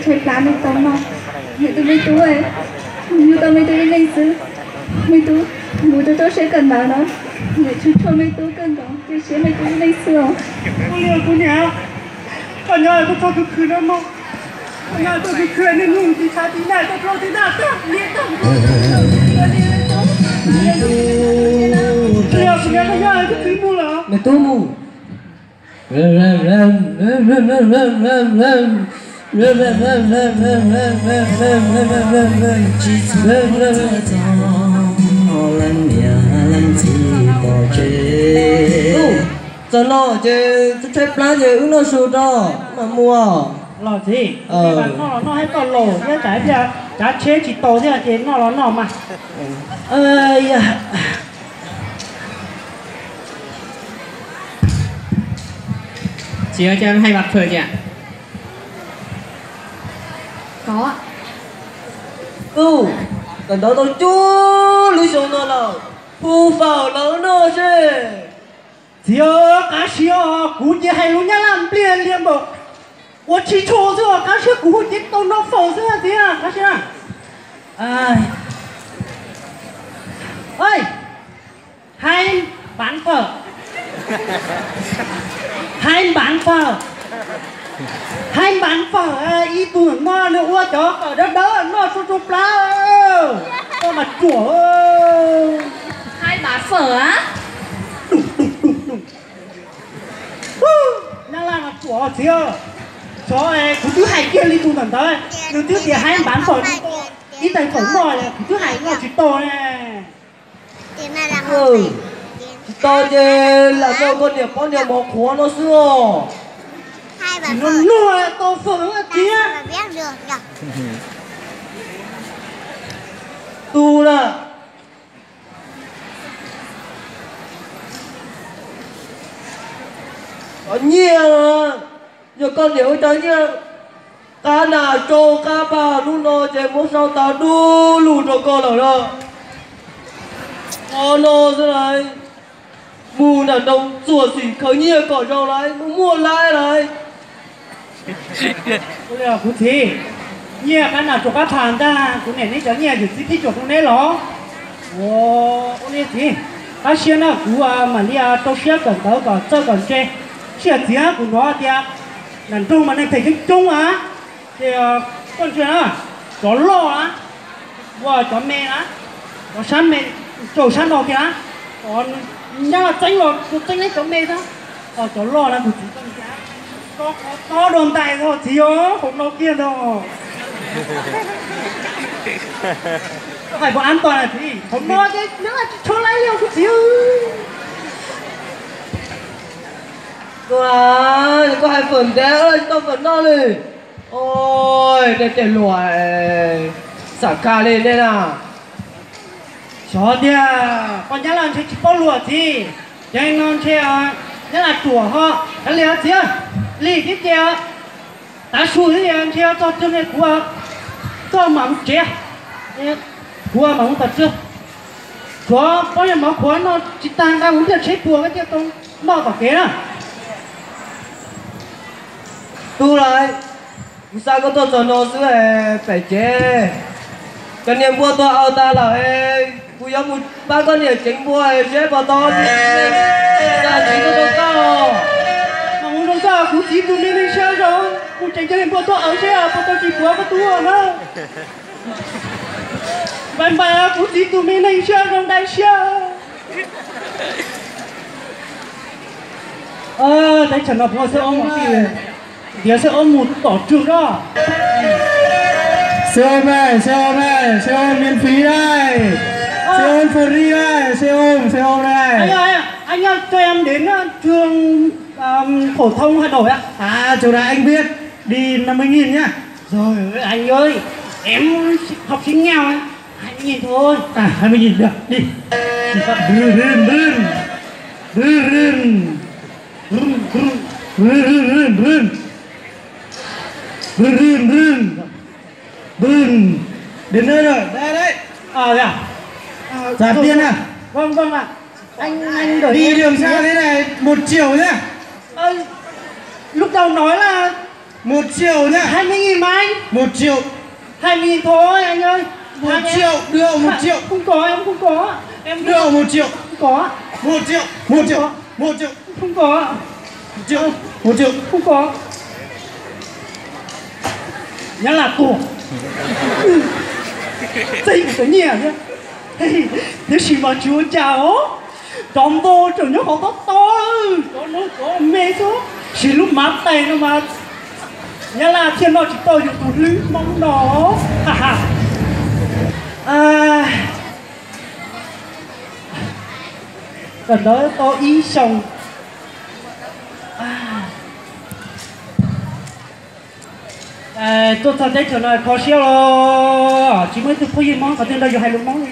Tshaib plab nej tau noj. Nws tus me tub, nws tau me tub ib leeg xwb. Me tub mus rau toj siab kawm ntawv no, nws tshua tshua me tub kawg nkaus, cia siab me tub ib leeg xwb os. Kuv niam, koj nyob koj txhob khwv khwv no mog. Koj nyob koj khwv khwv niaj hnub tiv tshav tiv naj toj plaub tiv naj tag liaj tag. Kuv niam, koj nyob koj txiv mus lawm. Me tub mus. Txog no ces tshaib plab ces wb noj su rau mam mus. Los txiv, noj los noj thiab toj laus thiab, tsav tsheb tsis tau thiab ces noj los noj mas. Txiv, cas hais npam fawm tiag? Kawm ntawv tau cuaj lub xyoo no lawm, hu fawm los noj seb. Txiv, qab siab, kuv ces hais lus Nyab Laj npliag lias npaum ua tsis tshua xwb, qab siab kuv hu ces tau noj fawm xwb txiv, qab siab. Hais npam fawm, hais npam fawm, hais npam fawm, ib tug no nws ua cov fawm dawb dawb noj tsau tsau plab, koj mas ruam. Hais npam fawm a. Nyab Laj no ruam txiv, xyov kuv twb hais kiag li tus ntawm ntawd, nws twb tias hais npam fawm, ib tais fawm noj, kuv twb hais noj tsis tau ne. Tsis tau ces lam noj koj niam poj niam mov qhuav no xwb os. Tsis noj noj tau fawm tiag. Tu na. Cov nyiaj, yog koj niam ua cov nyiaj qab nas rau qab pag hnub no ces muab sau tas du lug rau koj lawm na. Qhov no xwb lauj, mus nram nroog txuam xim khaws nyiaj kom zoo lauj, mus muaj laib lauj. Kuv txiv, nyiaj qab nas rau qab pag ntag, kuv niam neb cov nyiaj yawm txiv pib tsuam rau neb los? Ua li txiv, qab siab na, kuv mam li rau siab kawm ntawv kom txawj kom ntse. Sij hawm txiv kuv hnov tias nram nroog mas neeg phem coob coob a, ces koj ntsia na, cov loj na, ua cov me na, cov sab me, rau sab no kiag na, cov nyab laj txeeb los txeeb neb cov me xwb, cov loj na kuv txiv koj ntsia, koj qhov tob rau ntais txiv os, hauv no kiag ntag. Koj hais puas an toàn na txiv, hauv no ces nyab laj tsis tshua laib li kuv txiv. Koj hais fawm ntev tsis tau fawm noj li. Oj, nej tej luag xam khaj li nej na. Xyov tiag, poj nyab laj ntshe tsis paub luag txiv. Ces no ntshe nyab laj ruam ho, kav liam txiv, lig thiab ces tav su thiab ntshe txog twg kuv tuaj mam mus tsev, kuv mam mus tom tsev. Tshuav pob zeb mov qhuav noj tsis tag nqa mus ntiaj tsheb puas thiaj tau noj tom kev na. Tub lauj, kuv xa koj tuaj txog no xwb, pem tsev cov niag npua tuag aws tas lawm, kuv yuav mus pab koj niam ceev npua seb puas tau txiv tuaj rau koj. Mas mus rau koj, kuv txiv tus me neeg siab zoo, kuv ceev cov niag npua tuag aws seb puas tau tsis puav koj tub na. Npais npais, kuv txiv tus me neeg siab zoo dai siab. Teb chaws no puas xwb ob mus tij, tiav xwb ob mus tom tsuag roj. Xe ôm này, xe ôm này, xe ôm miễn phí đây. Xe ôm free đây, xe ôm, xe ôm này. Anh ơi, anh ơi, cho em đến, ờ, trường, ờ, phổ thông Hà Nội ạ. À, chỗ này anh biết, đi năm mươi nghìn nhá. Rồi, anh ơi, em học sinh nghèo ấy, hai mươi nghìn thôi. À, hai mươi nghìn được, đi. Run, run, run. Run, run. Run, run, run. Run, run, run. Run. Đến nơi rồi, đây, đây. À, đây à? À, trả rồi, tiền rồi. À? Vâng, vâng ạ. Anh, anh đợi em. Đi đường xa thế này, một triệu nhá. Ờ, lúc đầu nói là Một triệu nhá. Hai mươi nghìn mà anh. Một triệu. Hai mươi nghìn thôi anh ơi. Một triệu, đưa một triệu. Không có, em không có. Em không có. Đưa một triệu. Không có. Một triệu, một triệu, một triệu. Không có. Một triệu, một triệu. Không có. Nhắn là của. Xij kuv txom nyem thiab. Tiam sis mas tsis ua cas os. Cov npau tseem nyob hauv tob tob, cov noob cov me xwb. Sis lub mav tais no mas Nyab Laj thiaj noj tsis tau yus tus hlwb Hmoob no. Kawm ntawv tau ib xyoos, tuaj txog teb chaws no kho siab los tsis muaj ib tug phooj ywg Hmoob qhov twg nrog yus hais lus Hmoob li.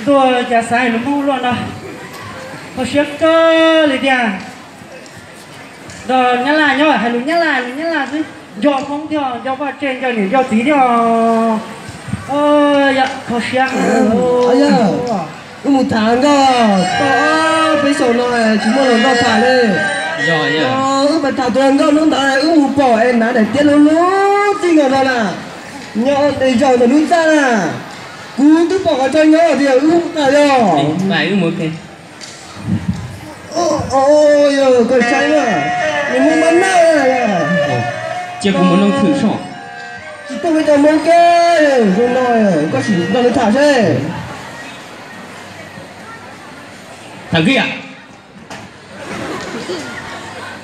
Ntuj, cas xav hais lus Hmoob luaj no, kho siab kawg li tiag. Nrog Nyab Laj nyob hais lus Nyab Laj, hais lus Nyab Laj xwb, nco Hmoob thiab, nco vaj tse, nco niam nco txiv thiab. Kho siab. Wb mus tham nkauj, peb saum no tsis muaj hluas nkauj tham li. Wb pais tham tus hluas nkauj hnub ntawd wb mus pom es hnav daim tiab lub lub txij nkawm no na, nyob ua tes zaum ntawm lub txaj na. Kuv twb pom qhov tsaig nyob tias wb tham yog. Koj saib na, nws muaj mab naj. Cia kuv mus noog thwm soj. Tsis tuaj peb cov Hmoob kiag, zoo no koj sim nrog nws tham seb. Thằng kia,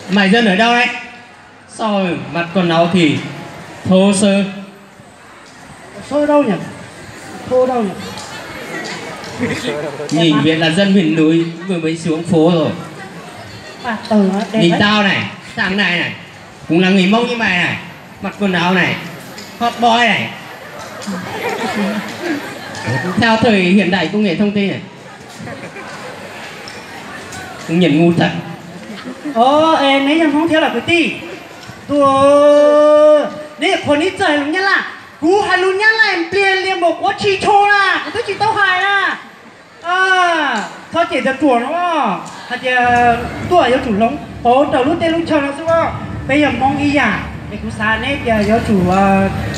mày dân ở đâu đấy? Sao mặt còn náo thì thô sơ. Sơ đâu nhỉ? Thô đâu nhỉ? Nhìn biết là dân miền núi, vừa mới xuống phố rồi. Nhìn tao này, thằng này này, cũng là người Mông như mày này, mặc quần áo này, hot boy này. Theo thời hiện đại công nghệ thông tin này. Cũng nhận ngu thật. Ov, es neb yog Hmoob thiab los kwv tij? Tuaj, neb yuav qhuas neb txawj hais lus Nyab Laj. Kuv hais lus Nyab Laj npliag lias npaum quav tshis tsho na, kuv twb tsis tau hais na. Txhob cem tag ruam no, hais tias tuaj yuav tsum hloov pauv rau lub teb lub chaw no xwb os. Peb yog Hmoob ib yam, es kuv xav neb tias yuav tsum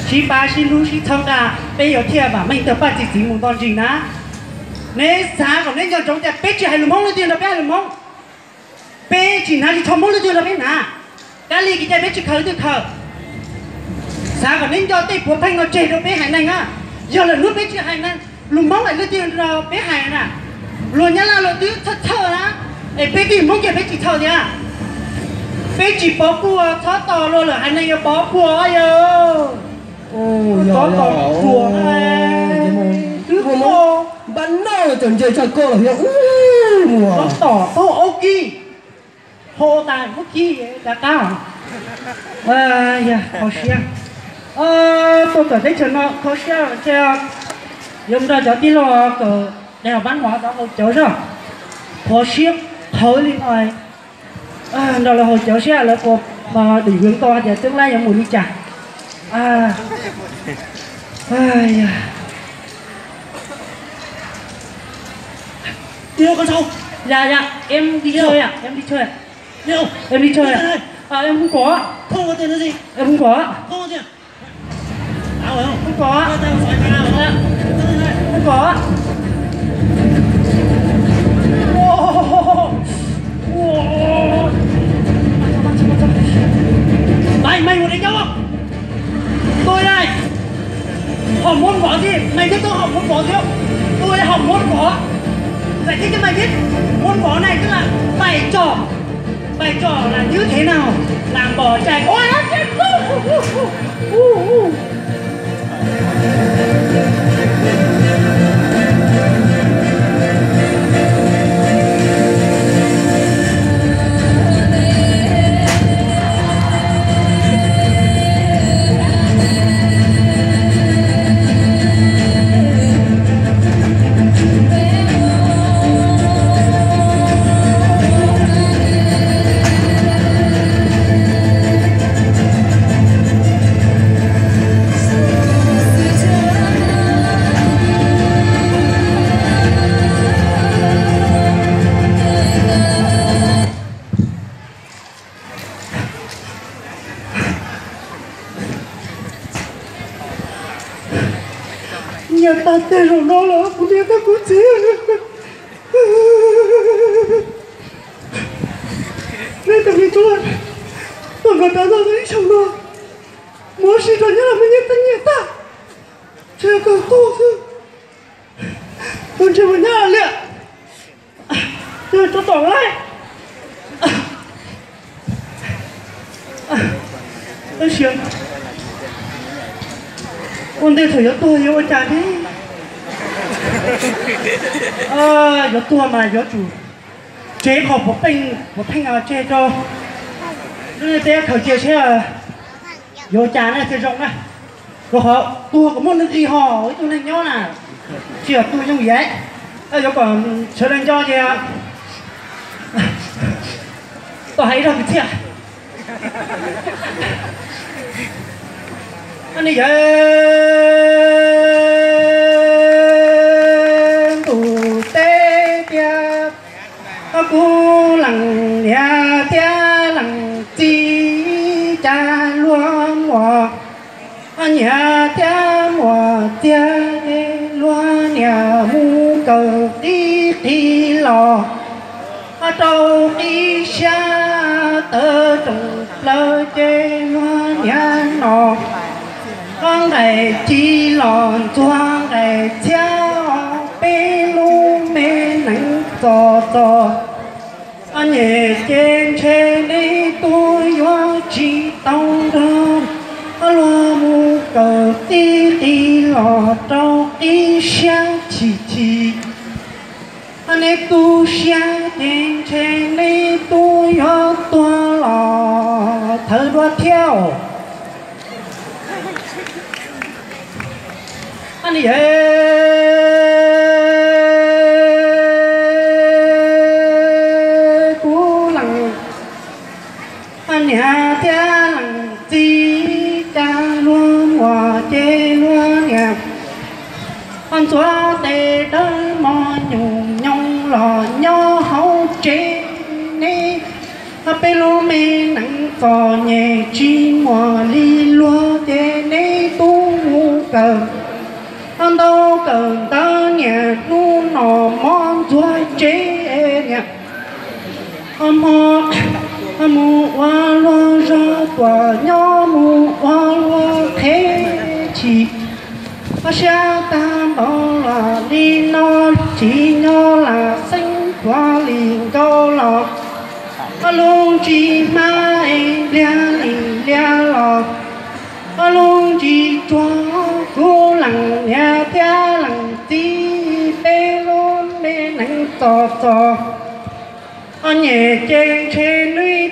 sib pab sib hlub sib txhawb nqa, peb yuav thiaj vam meej tawg paj txi txiv mus nto ntsis na. Neb xav kom neb nco ntsoov tias peb tsis hais lus Hmoob leej twg nrog peb hais lus Hmoob. Peb tsis hnav tsis txhob Hmoob leej twg nrog peb hnav. Kab li kev cai peb tsis khaws leej twg khaws. Xav kom neb nco tej puav pheej no tseg rau peb haiv neeg na. Yog lwm hnub peb tsis hais lus Hmoob hais leej twg nrog peb hais na, luag Nyab Laj luag twb txhawj txhawj na, es peb twb Hmoob ces peb tsis txhawj thiab. Peb tsis pov puag, txhob tos luag lwm haiv neeg yuav pov puag yog. Txhob tos puag, twb npaj noj tseem nce tshaj koj los thiab ub. Txhob tos, txhob ua aub kib, ho tas muab kib rov qab. Yog kho siab, tuaj tom teb chaws no kho siab, yuav nrog cov tij laug kawm đại học văn hóa tod haus cawv zog, kho siab qhawv li no. Nrog lawv haus cawv seb lawv puas định hướng to hais tias tương lai yuav mus li cas. Đi đâu con sâu? Dạ, dạ, em đi chơi ạ, em đi chơi ạ. Đi đâu? Em đi chơi ạ. Đi chơi đây. À, em không có ạ. Không có tiền là gì? Em không có ạ. Không có tiền. Không có. Tao sói mã rồi. Dạ. Không có. Wow. Wow. Mày, mày muốn đánh nhau không? Tôi đây. Học muôn võ gì? Mày biết tôi học muôn võ gì không? Tôi học muôn võ. Giải thích cho mày biết. Muôn võ này tức là bảy chỏ. Vai trò là như thế nào? Làm vỏ chai. Ôi, chết. Nyiam tag teg zaum no los kuv niam thiab kuv txiv. Nej tus me tub, tuaj nkaus rau ntawm ib xyoos no, mus ua si rau nyob los me nyiam tag nyiam tag, ntshe kawg tuag xwb. Tus ntshe mus nyob liam, yog rau tom lawm. Tab sis ua ntej thaum yuav tuag yuav ua cas ne? Yuav tuag mas yuav tsum tsev qhov puav pheej, puav pheej tseg rau lub ntiaj teb khaws cia seb yuav ua cas na thiaj zoo na. Rau qhov tuag kom muaj nuj nqis ho ib tug neeg nyob na, tsis yog tuag yooj yim. Yuav kom sawv daws nco ces tau hais ib zog kwv txhiaj. Yawg ntuj teb tiag, kuv leej niam thiab leej txiv cas luag muaj nyiam thiab muaj txiag, luag niam mus kawm qib qis los rau qib siab tawv rooj plaws ces luag niam no nqaim ci los ntxuag nqaim txhiab, peb lub me neev txom txom nyem ces ntshe neb tub yuav tsis tau nrog luag mus kawm qib qis los rau qib siab chim chim. Neb tu siab ces ntshe neb tub yuav tuag los thawv dua thiab. Kuv leej niam thiab leej txiv cas luag muaj ces luag niam ntxuav tes dawb mos nyuj nyoos los nyob hauv tsev. Neb peb lub me neev txom nyem tsis muaj li luag ces neb tub mus kawm ntau kawm ntawv niam hnub no mob ntxuag tsev niam. Hmo mus ua luag zog tuam nyob mus ua luag qhev chim. Siab tag npaum los li no tsis nyob lam xeeb tuag li nkaus los, lub ntsis hmab es liag li liag los, lub ntsis tsuag kuv leej niam thiab leej txiv peb lub me neev txom txom nyem ces ntshe neb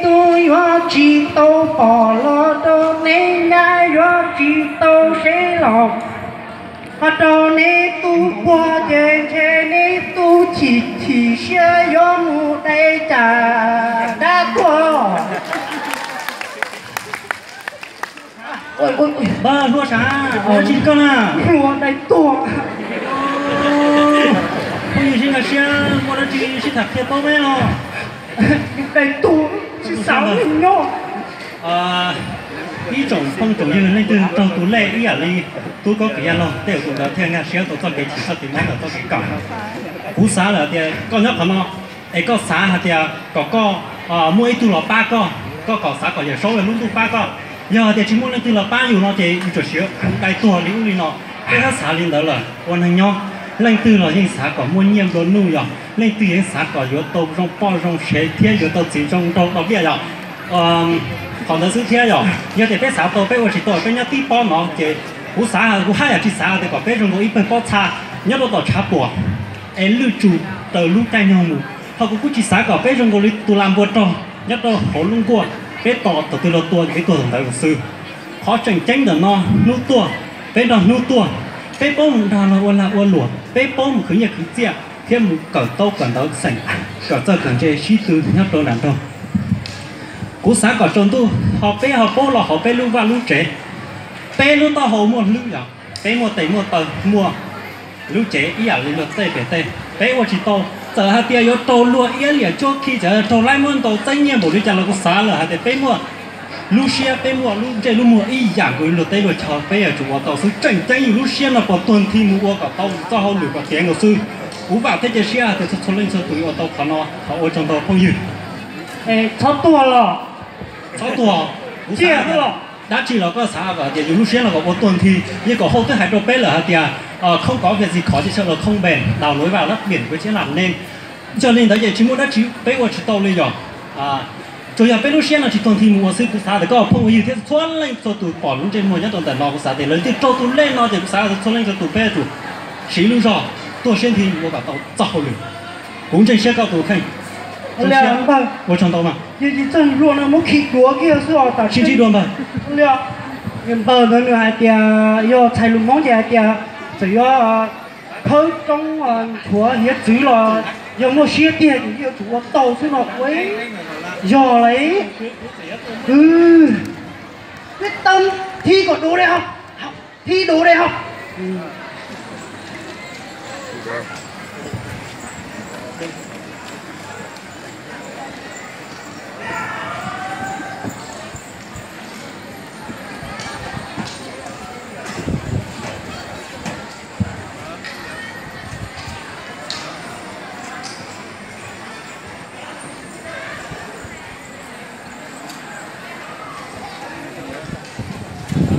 tub yuav tsis tau pom los rau neb nyab yuav tsis tau seb los, ho rau neb tub puag ces ntshe neb tub chim chim siab yuav mus dai cas dab tuag. Hlua sav, ua dab tsi koj na? Hlua dai tuag. Phooj ywg sib nkag siab muaj dab tsi sib tham qhia paub peb los. Dai tuag, tsis xav li nyob. Ib tsoom phooj tsoom ywg leej twg raug tus lej ib yam li tub Kaub Kiv Yaj Laug tej uas tus ntawd thiaj nkag siab tau txoj kev chim txoj kev mob ntawm txoj kev kawm. Kuv xav lawm tias koj nyob qhov no, es koj xav hais tias kom koj muaj ib tug los pab koj, koj kom xav kom Yawm Saub lub ntuj pab koj. Yog hais tias tsis muaj leej twg los pab yus no ces yus tsuas siav dai tuag li ub li no. Peb twb xav li ntawd lawm ua neeg nyob, leej twg los yeej xav kom muaj nyiaj nplua nuj yog, leej twg yeej xav kom yuav tau zoo poj zoo sev thiab yuav tau txiv zoo nraug tau pliaj yog. Qhov ntawd xwb thiab yog, yog tias peb xav tau peb ua tsis tau peb nyob tib pob no ces kuv xav, kuv haj yam tsis xav tias kom peb zoo nkaus ib pawg pob txha nyob rau tom tshav puam es lwj tsum raws lub caij nyoog mus. Ho kuv kuj tsis xav kom peb zoo nkaus li tus lam npua rog nyob rau hauv lub nkuaj, peb tos thaum twg los tua ces peb tuag thaum ntawd xwb. Qhov tseem ceeb ntawm no, hnub tuaj, peb nrog hnub tuaj, peb paub mus dag los ua lag ua luam, peb paub mus khwv nyiaj khwv txiaj thiab mus kawm ntaub kawm ntawv xeem, kawm txawj kawm ntse sib tw nyob rau nram nroog. Kuv xav kom tsaus ntuj ho peb ho paub los hauv peb lub vaj lub tsev, peb lub taub hau muaj hlwb yog, peb muaj tes muaj taw muaj lub cev ib yam li luag tej pem tej. Peb ua tsis tau, txawm hais tias yuav raug luag iab liam cuab khi, txawm raug laib muab ntaus txeeb nyiaj npaum li cas los kuv xav lawm hais tias peb muaj Lub siab peb muaj lub ntsej lub muag ib yam nkaus luag teb luag chaw, peb yuav tsum ua tau xwb. Tseem ceeb yus lub siab no puas tuag nthi mus ua kom tau txoj hauj lwm kom tiav nkaus xwb. Kuv vam thiab cia siab tias txhua txhua leej txhua tus yuav ua tau qhov no. Thov ua tsaug ntau phooj ywg. Txhob tuag los. Txhob tuag. Kuv xav tias dab tsi los koj xav kom tias yus lub siab no kom ua tuag nthi. Yeej kom hauj twb hais rau peb lawm hais tias không có việc gì khó cho sự đau khổ bền, đau nỗi đau lấp biển của chiếc lòng nên. Yog li ntawd ces tsis muaj dab tsi peb ua tsis tau li yog. Tsuas yog peb lub siab no tsis tuag nthi mus ua xwb. Kuv xav tias koj phooj ywg thiab txhua leej txhua tus pom lub ntsej muag nyob rau ntawm no, kuv xav tias lawv thiaj raug tus lej no ces kuv xav tias txhua leej txhua tus peb yuav tsum siv lub zog tuag siab nthi ua kom tau txoj hauj lwm. Kuv ntseeg siab koj tus kheej. Ua tsaug ntau mas. Sib ntsib dua npawg. Npawg ntawd nws hais tias yog txhais lus Hmoob ces hais tias txawm yuav khawb roob nchuav hiav txwv los yog muaj siab tiag ces yuav tsum ua tau xwb no ua. Yog lawm. Quyết tâm thi kom đủ đại học, học thi đủ đại học.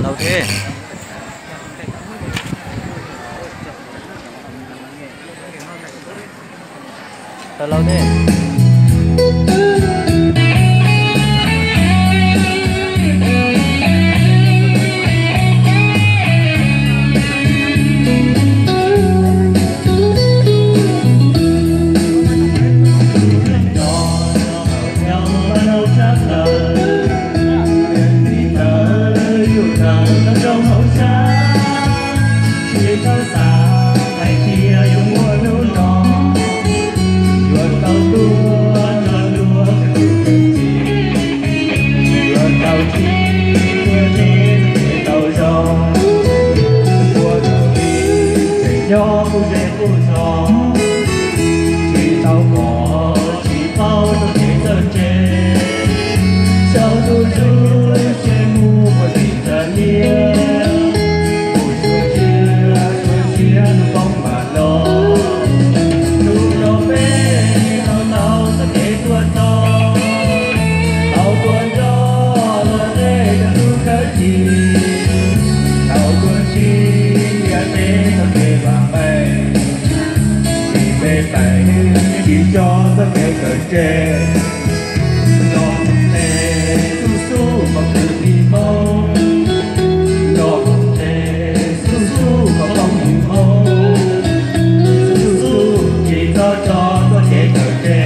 Laus thiab. Tau laus thiab. Tsis txhob xav hais tias yuav muaj hnub no, yuav tau tuag nrog luag tus kawg txij, yuav tau ntsib ua teb tau zoo, ua tus txiv tseem nyob kuj ze kuj txog, tsis tau pom tsis paub txoj kev txawj ntse, xyov tus zus tsev mus puas tsis txawj liab, tus zus ntsia tus siab tus poob mas los, tus rau peb tau tau txoj kev tuaj txog, tau tuaj nrog luag tej tus kawg txij, tau tuaj ntsib ua teb txoj kev vam meej, vim peb feem tsis coj txoj kev kawm ntse. Nrog Hmoob Teb xub xub kom kwv tij Hmoob, nrog Hmoob Teb xub xub kom phooj ywg Hmoob, xub xub tsis txhob tso txoj kev kawm ntse.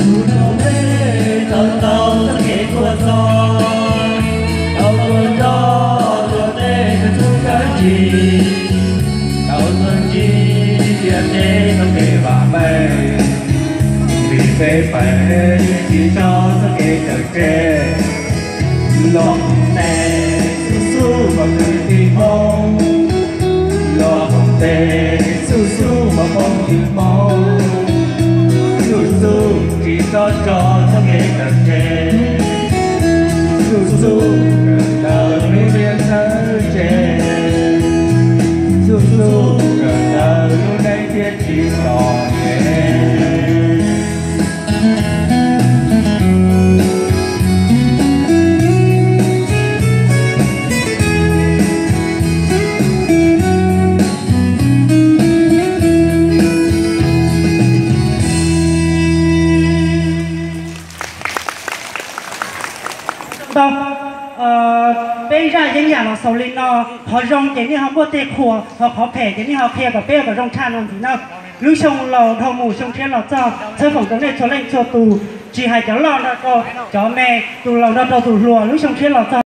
Tus rau peb tau tau txoj kev tuaj txog, tau tuaj nrog luag tej tus kawg txij, tau tuaj ntsib ua teb txoj kev vam meej, vim peb feem tsis coj txoj kev kawm ntse. Nrog Hmoob Teb xub xub kom kwv tij Hmoob, nrog Hmoob Teb xub xub kom phooj ywg Hmoob, xub xub tsis txhob tso txoj kev kawm ntse, xub xub kawm ntawv lub neej txawj ntse, xub xub kawm ntawv lub neej thiaj tsis txom nyem. Ntau, peb zaj yeeb yam los xaus li no. Qhov zoo ces nej ho muaj tej qhuas, ho qhov phem ces nej ho qhia kom peb kom zoo tshaj no ntxiv na. Lub xyoo laus dhau mus xyoo tshiab los txog, txhawb foom rau nej txhua leej txhua tus, tsis hais cov loj nrog rau cov me, tus laus nrog rau tus hluas, lub xyoo tshiab los txog.